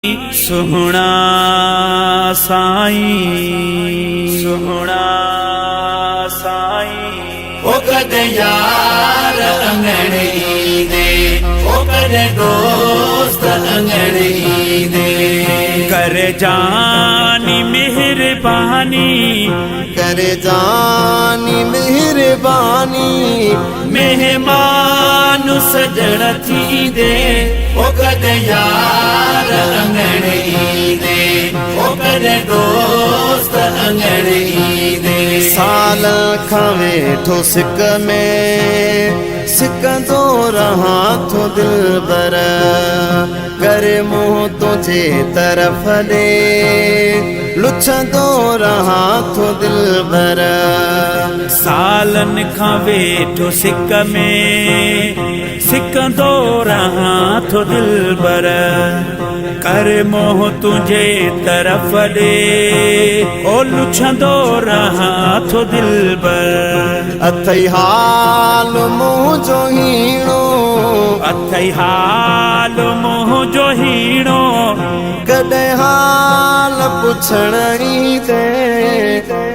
سهڻا سائين سهڻا سائين. او ڪڏهن يار اڱڻ ايندي او ڪڏهن دوست اڱڻ ايندي. ڪر جاني مهرباني. ڪر جاني مهرباني. مهمان سڄڻ ٿيندي. او ڪڏهن يار اڱڻ ايندي او ڪڏهن دوست اڱڻ ايندي. سال کان ويٺو سڪ ۾ سڪندو رهان ٿو دلبر ڪر منهن تنهنجي طرف ڏي لڇندو رهان ٿو دلبر. سالن کان ويٺو سڪ ۾، سڪندو رهان ٿو دلبر. ڪر منهن تنهنجي طرف ڏي، او لڇندو رهان ٿو دلبر. اٿئي حال منهنجو هيڻو. اٿئي حال منهنجو هيڻو. ڪڏهن حال پڇڻ ايندين.